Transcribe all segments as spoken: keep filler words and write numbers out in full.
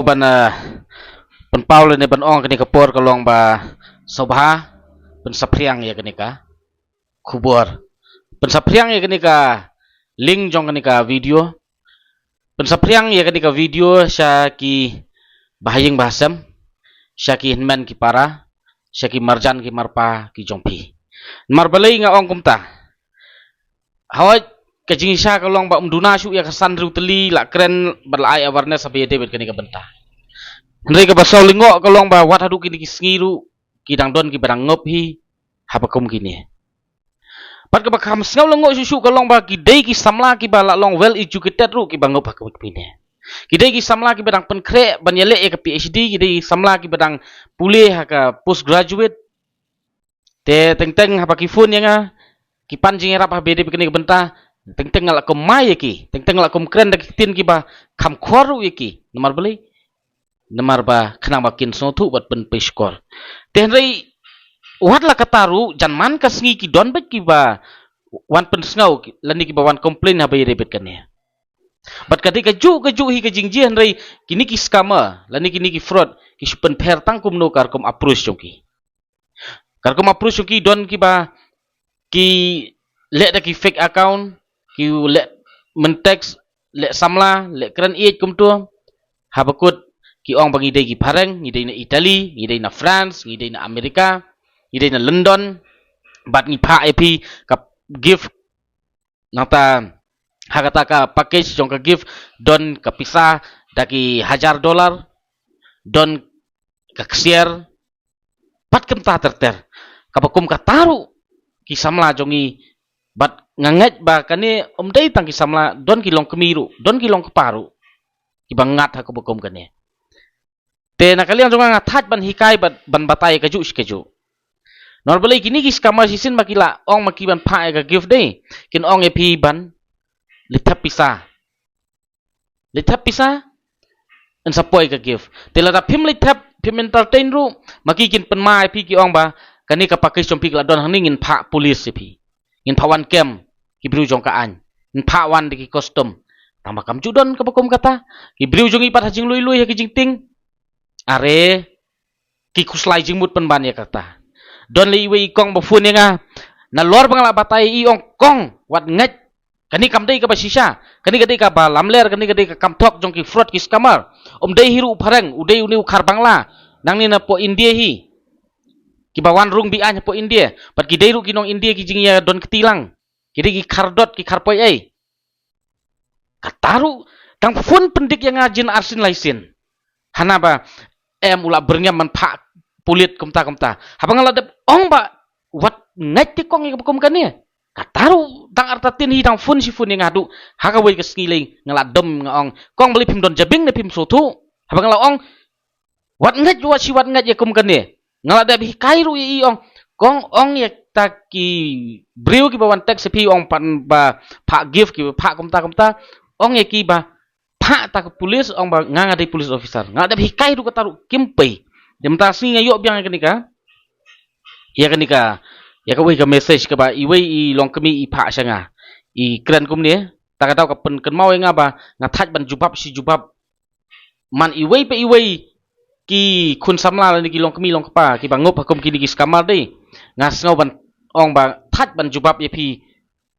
ban, eh, pynpaw lane ban ong kane ka por ka long ba sngewbha pynsaphriang ïa kane ka khubor. Pynsaphriang ïa kane ka link jong kane ka video. Pynsaphriang ïa kane ka video sha ki bahaïing bahasem, sha ki hynmen ki para, sha ki marjan ki marpa ki jong phi. Namar balei nga ong kumta? Hooid, ka jingshisha ka long ba ym duna shuh ïa ka san hynriew tylli la kren bad la ai awareness ha ba ïadei bad kane ka bynta. Hynrei kaba saw lyngngoh ka long ba wat haduh kine ki sngi ruh ki dang don kiba dang ngop hi ha ba kum kine. Bad kaba kham sngew lyngngoh shuh shuh ka long ba ki dei ki samla kiba la long well educated ruh kiba ngop ha kum kine. Ki dei ki samla kiba dang pynkhreh ban ïaleh ïa ka PhD, ki dei ki samla kiba dang pule ha ka postgraduate. Te teng teng haba ki phone ïa nga, ki pan jingïarap ha ba ïadei bad kane ka bynta, teng teng nga la kum mai ïa ki, teng teng nga la kum kren da ki ktien kiba kham khor ruh ïa ki. Namar balei? Namar ba khnang ba kin sngewthuh bad pynpei shkor. Te hynrei wat la katta ruh, jan man ka sngi ki don beit kiba wan pynsngew ki, lane kiba wan complain ha ba ïadei bad kane. Bad ka dei kajuh kajuh hi ka jingjia, hynrei kine ki scammer lane kine ki fraud ki shu pynpher tang kumno ka rukom approach jong ki. Ka rukom approach jong ki, don kiba ki leh da ki fake account, ki leh myntext, leh samla, leh kren ïeit kumto. Haba kut ki ong ba ngi dei ki phareng, ngi dei na Italy, ngi dei na France, ngi dei na America, ngi dei na London, bad ngi phah ïa phi ka gift. Nangta ha kata ka package jong ka gift don ka pisa da ki hajar dollar, don ka ksiar, bad kumta ter ter. Kaba kum kata ruh ki samla jong ngi, bad nga ngeit ba kane ym dei tang ki samla, don ki longkmie ruh, don ki longkpa ruh kiba ngat ha kaba kum kane. Te na ka liang jong nga, nga thait ban hikai bad ban batai kajuh shi kajuh. Namar balei? Kine ki scammer shisien ma ki la ong ma ki ban phah ïa ka gift dei, kin ong ïa phi ban leit thep pisa. Leit thep pisa, yn sa poi ka gift. Te lada phim leit thep, phim entertain ruh, ma ki kin pynmai ïa phi, ki ong ba kane ka package jong phi ka la don hangne, ngin phah police ïa phi. Ngin phah wan kem ki briew jong ka aiñ, ngin phah wan da ki custom. Tang ba kam ju don kaba kum kata. Ki briew jong ngi pat ha jinglui lui ha ki jingtieng, are ki khuslai jingmut pynban ïa kata. Don lei iwei i kong ba phone ïa nga, nalor ba nga la batai, i ong, "Kong, wat ngeit, kane kam dei kaba shisha, kane ka dei kaba lamler, kane ka dei ka kam thok jong ki fraud, ki scammer. Ym dei hi ruh u phareng, u dei une u khar Bangla, nangne na poh India hi, kiba wan rung be-aiñ ha poh India. Bad ki dei ruh ki nong India ki jingïadon kti lang. Ki dei ki khar dot, ki khar poi ei." Kata ruh, tang phone pyndik ïa nga jin arsien laisien. Hana ba em u la byrngem ban phah pulit kumta kumta. Haba nga la dep ong ba wat ngeit te kong ïa kaba kum kane, kata ruh tang artatien hi tang phone shi phone ïa nga haduh ha kawei ka sngi lei. Nga la dom, nga ong, "Kong, balei phim don jabieng ne phim sngewthuh?" Haba nga la ong, "Wat ngeit, wat shi wat ngeit ïa kum kane." Nga la dep hikai ruh ïa i, ong, "Kong, ong ïa ta ki briew kiba wan text ïa phi, ong pat ba phah gift, kiba phah kumta kumta, ong ïa ki ba phah ta ka police, ong ba nga, nga dei police officer." Nga la dep hikai ruh kata ruh, kim pei. Te mynta sngi nga ïoh biang ïa kane ka, ïa kane ka, ïa kawei ka message kaba iwei i longkmie i phah sha nga. I kren kumne, ta ka daw ka pynkynmaw ïa nga ba nga thait ban jubab shi jubab. Man iwei pa iwei ki khun samla lane ki longkmie longkpa kiba ngop ha kum kine ki scammer dei, nga sngew ban ong ba thait ban jubab ïa phi,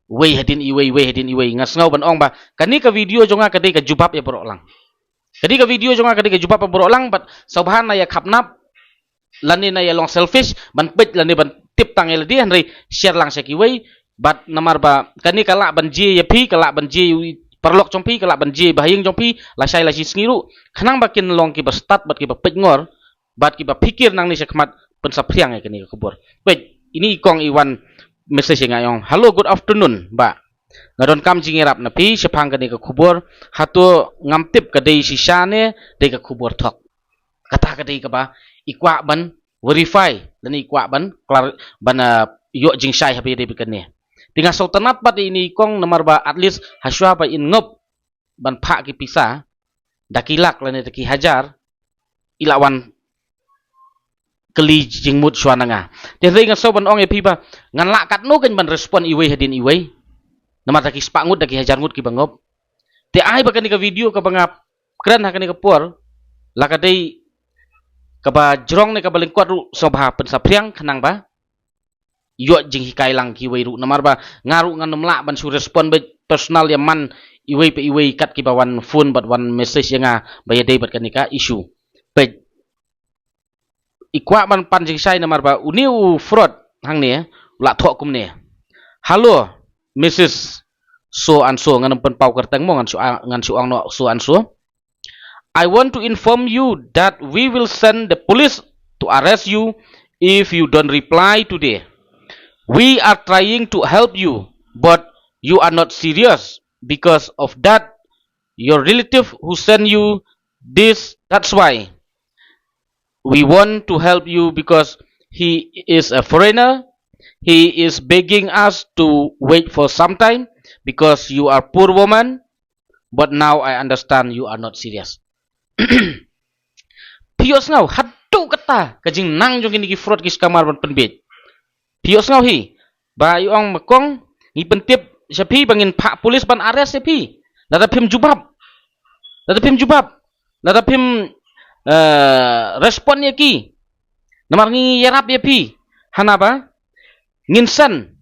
wei hadien iwei, wei hadien iwei. Nga sngew ban ong ba kane ka video jong nga ka dei ka jubab ïa baroh lang. Ka dei ka video jong nga ka dei ka jubab ïa baroh lang, bad sngewbha na ïa khapnap lane na ïa long selfish ban peit lane ban tip tang ïa lade, hynrei share lang sha kiwei. Bad namar ba kane ka lah ban jia ïa phi, ka lah ban jia ïa u paralok jong phi, ka lah ban jia ïa bahaïing jong phi lashai lashisngi ruh, khnang ba kin long kiba stad bad kiba peit ngor bad kiba phikir nangne shakhmat, pynsaphriang ïa kane ka khubor. Peit, ine i kong i wan message ïa nga, i ong, "Hello, good afternoon, bah. Nga donkam jingïarap na phi shaphang kane ka khubor. Hato ngam tip ka dei shisha ne dei ka khubor thok?" Kata ka dei kaba i kwah ban verify lane i kwah ban clar, ban, ah, ïoh jingshai ha ba ïadei bad kane. Te nga sngewtynnat pat ïa ine i kong, namar ba at least hashwa ba in ngop ban phah ki pisa da ki lak lane da ki hajar, i la wan kylli jingmut shuwa na nga. Te hynrei nga sngew ban ong ïa phi ba ngan lah katno kein ban respond iwei hadien iwei, namar da ki spah ngut, da ki hajar ngut kiba ngop. Te ai ba kane ka video kaba nga kren ha kane ka por, la ka dei kaba jrong ne kaba lyngkot ruh sngewbha pynsaphriang khnang ba ïoh jinghikai lang kiwei ruh, namar ba nga ruh ngan ym lah ban shu respond beit personal ïa man iwei pa iwei kat kiba wan phone bad wan message ïa nga ba ïadei bad kane ka issue. Peit, i kwah ban pan jingshai namar ba une u Fraud hangne u la thoh kumne: "Hello, Missus So and so," ngan ym pynpaw kyrteng mo, ngan shu, ngan shu ong noh so and so. "I want to inform you that we will send the police to arrest you if you don't reply today. We are trying to help you, but you are not serious. Because of that, your relative who sent you this, that's why we want to help you, because he is a foreigner. He is begging us to wait for some time because you are poor woman, but now I understand you are not serious." Phi ïohsngew haduh katta ka jingnang jong kine ki fraud ki scammer ban pynbiej? Phi ïohsngew hi ba i ong ma kong, ngi pyntip sha phi ba ngin phah police ban arrest ïa phi lada phim jubab, lada phim jubab, lada phim, eh, respond ïa ki. Namar ngi ïarap ïa phi hana ba ngin send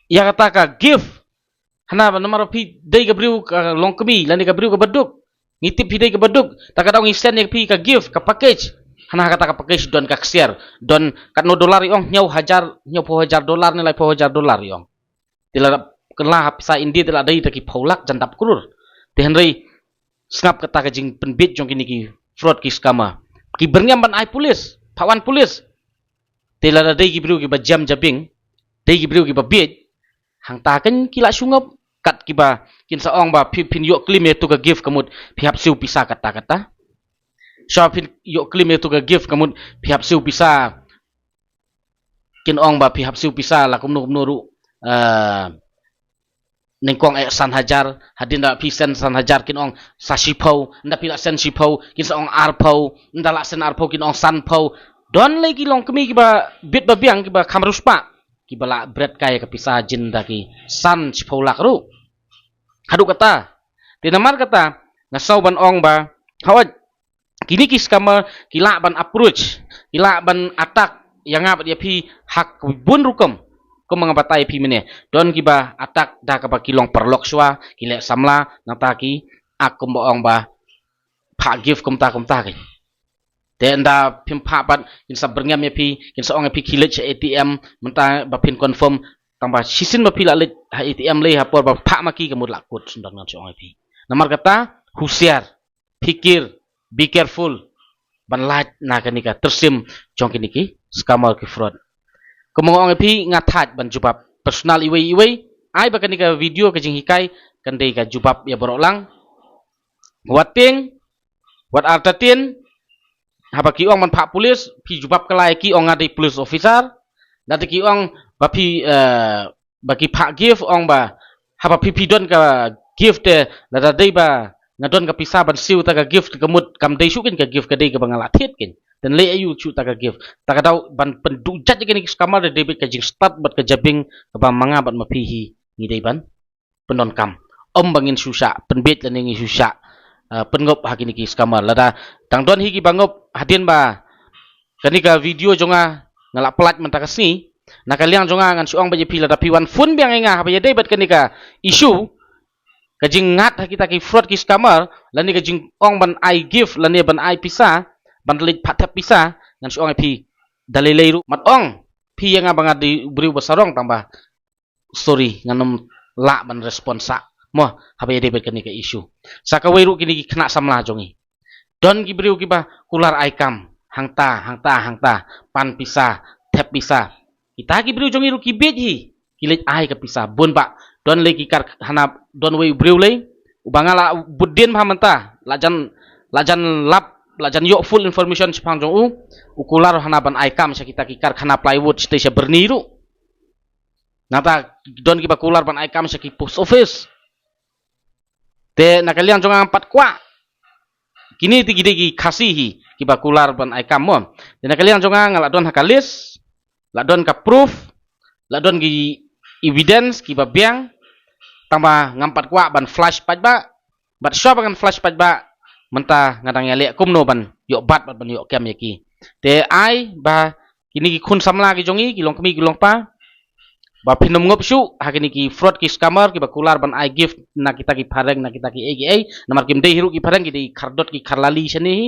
ïa kata ka gift. Hana ba namar phi dei ka briew ka longkmie lane ka briew kaba duk, ngi tip phi dei kaba duk, ta ka daw ngi send ïa phi ka gift, ka package. Hana kata ka package don ka ksiar, don katno dollar i ong, hynñiew hajar, hynñiewphew hajar dollar ne laiphew hajar dollar i ong. Te lada kylla ha pisa India te la dei da ki phew lak jan dap klur. Te hynrei sngap kata ka jingpynbiej jong kine ki fraud ki scammer. Ki byrngem ban ai police, phah wan police. Te lada dei ki briew kiba jam jabieng, dei ki briew kiba biej, hangta kan ki la shu ngop, kat kiba kin sa ong ba phi, phin ïoh claim ïa tu ka gift ka mut phi hap siew pisa katta katta. Sha phin ïoh claim ïa tu ka gift ka mut phi hap siew pisa, kin ong ba phi hap siew pisa la kumno kumno ruh, eh, nyngkong eh san hajar, hadien da phi send san hajar kin ong sa shiphew, nda phi la send shiphew kin sa ong arphew, nda la send arphew kin ong sanphew. Don lei ki longkmie kiba bit ba biang kiba kham riewspah, kiba la bret kai ka pisa jin da ki san shiphew lak ruh. Haduh kata, te namar kata nga sngew ban ong ba hawai, kine ki scammer ki lah ban approach, ki lah ban attack ïa nga bad ïa phi ha ki bun rukom. Kum nga batai ïa phi mynne, don kiba attack da kaba ki long paralok shuwa, ki leh samla, nangta ki ak kumba ong ba phah gift kumta kumta ki. Te nda phim phah pat kin sa byrngem ïa phi, kin sa ong ïa phi khie leit sha A T M mynta ba phin confirm, tang ba shisien ba phi la leit ha A T M lei ha por ba phah ma ki ka mut la kut, sngewdon ngan shu ong ïa phi. Namar kata husiar, phikir, be careful ban lait na kane ka tyrsim jong kine ki scammer ki fraud. Kumba nga ong ïa phi, nga thait ban jubab personal iwei iwei. Ai ba kane ka video ka jinghikai kan dei ka jubab ïa baroh lang. Wat tieng, wat artatien, haba ki ong ban phah police, phi jubab kylla ïa ki, ong nga dei police officer. Lada ki ong ba phi, eh, ba ki phah gift, ong ba haba phi, phi don ka gift te, lada dei ba nga don ka pisa ban siew ta ka gift ka mut kam dei shuh kin ka gift, ka dei kaba nga la thied kin. Te lei aïu shuh ta ka gift? Ta ka daw ban pynduh jait ïa kine ki scammer da dei beit ka jingstad bad ka jabieng kaba ma nga bad ma phi hi ngi dei ban pyndonkam. Ym ba ngin shu shah pynbiej lane ngin shu shah, eh, pynngop ha kine ki scammer. Lada dang don hi kiba ngop hadien ba kane ka video jong nga nga la pyllait mynta ka sngi, na ka liang jong nga ngan shu ong ba ïa phi, lada phi wan phone biang ïa nga haba ïadei bad kane ka issue, ka jingngat ha kita ki fraud ki scammer, lane ka jingong ban ai gift lane ban ai pisa, ban leit phah thep pisa, ngan shu ong ïa phi da lei lei ruh, mat ong phi ïa nga ba nga dei u briew ba sarong, tang ba sorry, ngan ym lah ban respond sah mo haba ïadei bad kane ka issue. Sa kawei ruh kine ki khynnah samla jong ngi, don ki briew kiba kular ai kam hangta hangta hangta, pan pisa, thep pisa. Kita ki briew jong ngi ruh ki biej hi, ki leit ai ka pisa bun bah. Don lei ki kar hana, don wei u briew lei uba nga la bud dien bha mynta, la jan, la jan lap, la jan ïoh full information shaphang jong u. U kular hana ban ai kam sha kita ki karkhana plywood shatei sha Byrni ruh. Nangta don kiba kular ban ai kam sha ki post office. Te na ka liang jong nga ngam pat kwah. Kine te ki dei ki Khasi hi kiba kular ban ai kam mo. Te na ka liang jong nga nga la don ha ka list, la don ka proof, la don ki evidence kiba biang. Tang ba ngam pat kwah ban flash paidbah. Bad shuwa ba ngan flash paidbah, mynta nga dang ïaleh kumno ban ïoh bat bad ban ïoh kem ïa ki. Te ai ba kine ki khun samla ki jong ngi, ki long kmie ki long kpa, ba phin ym ngup shuh ha kine ki fraud, ki scammer, kiba kular ban ai gift na kita ki phareng, na kita ki ei ki ei, namar kim dei hi ruh ki phareng, ki dei khardot ki kharlali shane hi.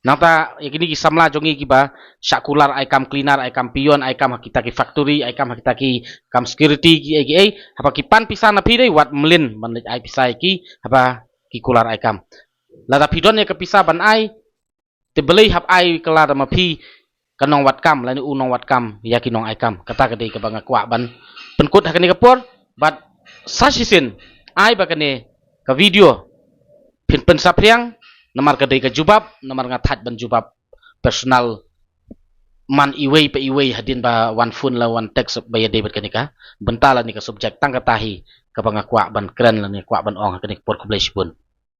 Nangta ïa kine ki samla jong ngi kiba shah kular ai kam cleaner, ai kam peon, ai kam ha kita ki factory, ai kam ha kita ki kam security ki ei ki ei, haba ki pan pisa na phi dei wat mlien ban leit ai pisa ïa ki haba ki kular ai kam. Lada phi don ïa ka pisa ban ai, te balei hap ai kylla da ma phi ka nongwad kam lane u nongwad kam ïa ki nong ai kam. Kata ka dei kaba nga kwah ban pynkut ha kane ka por. Bad sa shisien ai ba kane ka video phin pynsaphriang, namar ka dei ka jubab, namar nga thait ban jubab personal man iwei pa iwei hadien ba wan phone la wan text ba ïadei bad kane ka bynta lane ka subject. Tang kata hi kaba nga kwah ban kren lane kwah ban ong ha kane ka por. Khublei shibun.